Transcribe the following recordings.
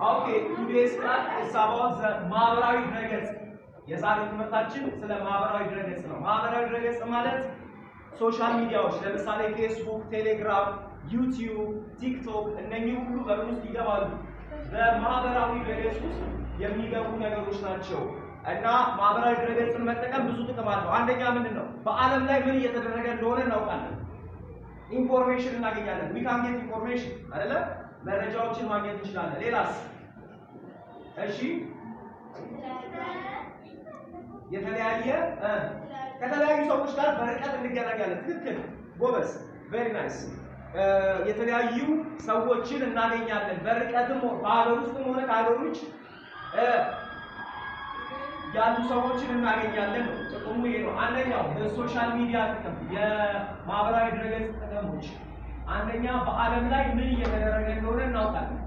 Okay, today's class is about the ማህበራዊ ድረገጽ። የዛሬው ትምህርታችን ስለ ማህበራዊ ድረገጽ ነው። ማህበራዊ ድረገጽ ማለት social media ዎች ለምሳሌ ፌስቡክ፣ ቴሌግራም፣ ዩቲዩብ፣ ቲክቶክ እነኚህ ሁሉ በምን ውስጥ ይገባሉ? በማህበራዊ ድረገጽ ውስጥ የሚገቡ ነገሮች ናቸው። እና ማህበራዊ ድረገጽን መጠቀም ብዙ ጥቅም አለው። አንደኛ ምንድን ነው? በዓለም ላይ ምን እየተደረገ እንደሆነ እናውቃለን። Information እናገኛለን። We can get information አይደለ? መረጃዎችን ማግኘት እንችላለን። ሌላስ? እሺ፣ የተለያየ ከተለያዩ ሰዎች ጋር በርቀት እንገናኛለን። ትክክል፣ ጎበዝ፣ very nice። የተለያዩ ሰዎችን እናገኛለን በርቀትም በሀገር ውስጥም ሆነ ከሀገር ውጭ ያሉ ሰዎችን እናገኛለን ነው ጥቅሙ ይሄ ነው። አንደኛው የ social media ጥቅም፣ የማህበራዊ ድረገጽ ጥቅሞች አንደኛ በዓለም ላይ ምን እየተደረገ እንደሆነ እናውቃለን።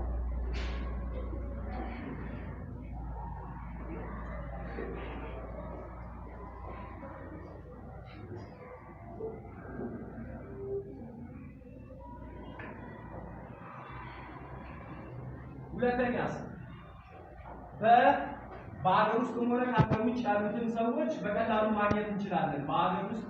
ሁለተኛስ በሀገር ውስጥም ሆነ ከሀገር ውጭ ያሉትን ሰዎች በቀላሉ ማግኘት እንችላለን። በሀገር ውስጥ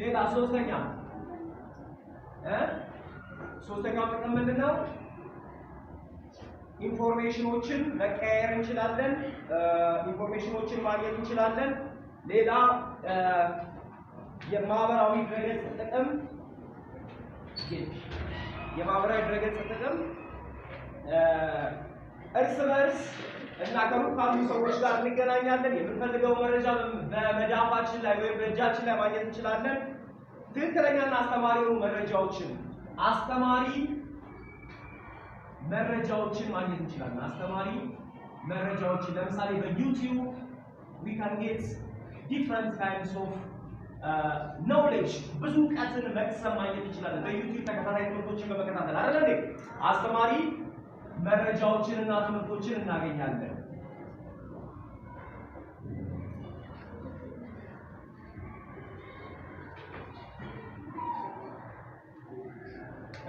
ሌላ ሶስተኛ ሶስተኛው ጥቅም ምንድን ነው? Information ኦችን መቀያየር እንችላለን። Information ኦችን ማግኘት እንችላለን። ሌላ የማህበራዊ ድረገጽ ጥቅም የማህበራዊ ድረገጽ ጥቅም እርስ በእርስ እና ከሩቅ ካሉ ሰዎች ጋር እንገናኛለን። የምንፈልገው መረጃ በመዳፋችን ላይ ወይም በእጃችን ላይ ማግኘት እንችላለን። ትክክለኛና አስተማሪ የሆኑ መረጃዎችን አስተማሪ መረጃዎችን ማግኘት እንችላለን። አስተማሪ መረጃዎችን ለምሳሌ በዩቲዩብ we can get different kinds of knowledge፣ ብዙ እውቀትን መቅሰም ማግኘት እንችላለን። በዩቲዩብ ተከታታይ ትምህርቶችን በመከታተል አይደል እንዴ? አስተማሪ መረጃዎችን እና ትምህርቶችን እናገኛለን።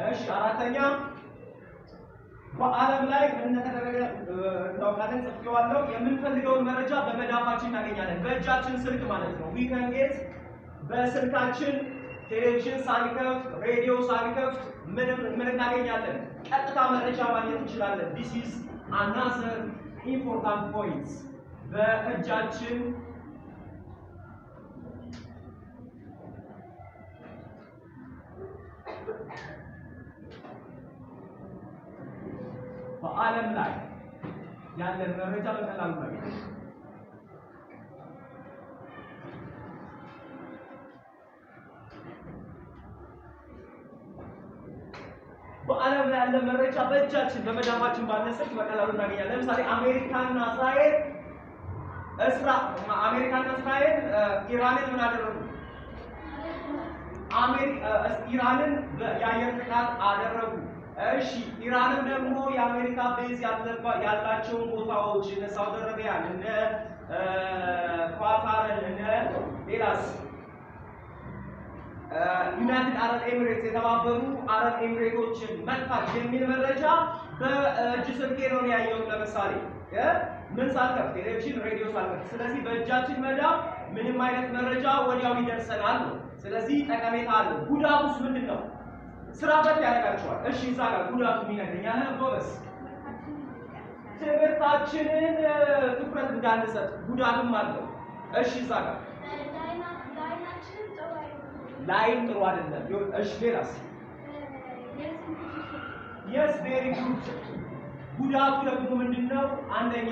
እሺ፣ አራተኛ በዓለም ላይ ምን እንደተደረገ እናውቃለን። ጽፌዋለሁ። የምንፈልገውን መረጃ በመዳፋችን እናገኛለን። በእጃችን ስልክ ማለት ነው። We can get በስልካችን ቴሌቪዥን ሳንከፍት፣ ሬዲዮ ሳንከፍት ምን እናገኛለን? ቀጥታ መረጃ ማግኘት እንችላለን። This is another important point። በእጃችን በዓለም ላይ ያለን መረጃ በቀላሉ ማግኘት፣ በዓለም ላይ ያለ መረጃ በእጃችን በመዳፋችን ባለ ስልክ በቀላሉ እናገኛለን። ለምሳሌ አሜሪካና እስራኤል ኢራንን ምን አደረጉ? ኢራንን የአየር ጥቃት አደረጉ። እሺ፣ ኢራንም ደግሞ የአሜሪካ base ያላቸውን ቦታዎች እነ ሳውዲ አረቢያን፣ እነ ኳታርን፣ እነ ሌላስ ዩናይትድ አረብ ኤሚሬትስ፣ የተባበሩ አረብ ኤሚሬቶችን መታች የሚል መረጃ በእጅ ስልኬ ነው ያየሁት። ለምሳሌ ምን ሳልከፍት፣ ቴሌቪዥን፣ ሬዲዮ ሳልከፍት። ስለዚህ በእጃችን መዳፍ ምንም አይነት መረጃ ወዲያው ይደርሰናል ነው። ስለዚህ ጠቀሜታ አለው። ጉዳቱስ ምንድን ነው? ስራ ፈት ያደርጋቸዋል። እሺ፣ እዛ ጋር ጉዳቱ የሚነግረኝ ያለ ጎበዝ። ትምህርታችንን ትኩረት እንዳንሰጥ ጉዳትም አለው። እሺ፣ እዛ ጋር ላይን ጥሩ አይደለም። እሺ፣ ሌላስ? Yes, very good። ጉዳቱ ደግሞ ምንድነው? አንደኛ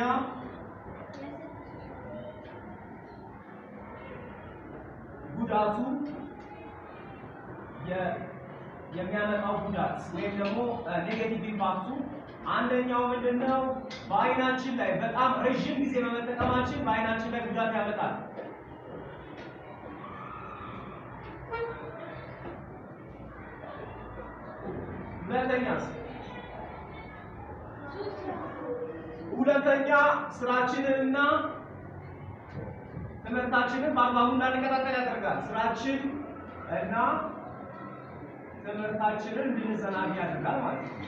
ጉዳቱ የሚያመጣው ጉዳት ወይም ደግሞ negative impact ኡ አንደኛው ምንድነው? በአይናችን ላይ በጣም ረዥም ጊዜ በመጠቀማችን በአይናችን ላይ ጉዳት ያመጣል። ሁለተኛስ? ሁለተኛ ስራችንንና ትምህርታችንን በአግባቡ እንዳንከታተል ያደርጋል። ስራችን እና ትምህርታችንን እንድንዘናጋ ያደርጋል ማለት ነው።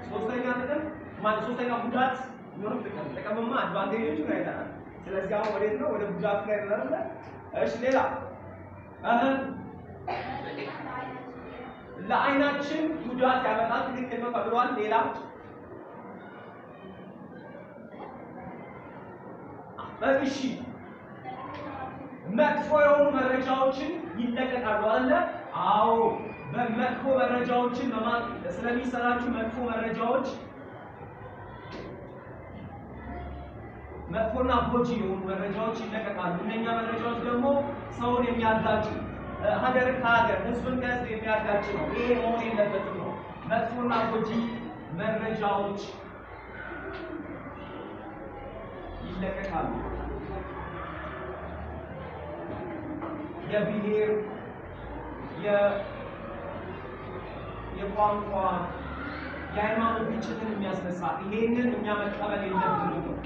ሶስተኛ ጥቅም ማለት ሶስተኛ ጉዳት ምንም ጥቅም ጥቅምማ advantage ኦቹን አይተናል። ስለዚህ አሁን ወዴት ነው? ወደ ጉዳቱ ላይ ነው አይደለ? እሺ ሌላ እህ ለአይናችን ጉዳት ያመጣል። ትክክል ነው ተብሏል። ሌላ እሺ መጥፎ የሆኑ መረጃዎችን ይለቀቃሉ አይደለ? አዎ፣ በመጥፎ መረጃዎችን ስለሚሰራጩ መጥፎ መረጃዎች መጥፎና ጎጂ የሆኑ መረጃዎች ይለቀቃሉ። እነኛ መረጃዎች ደግሞ ሰውን የሚያጋጩ፣ ሀገርን ከሀገር፣ ህዝብን ከህዝብ የሚያጋጭ ነው። ይሄ መሆን የለበትም ነው። መጥፎና ጎጂ መረጃዎች ይለቀቃሉ። የብሔር፣ የቋንቋ፣ የሃይማኖት ግጭትን የሚያስነሳ ይሄንን እኛ መቀበል የለብንም ነው።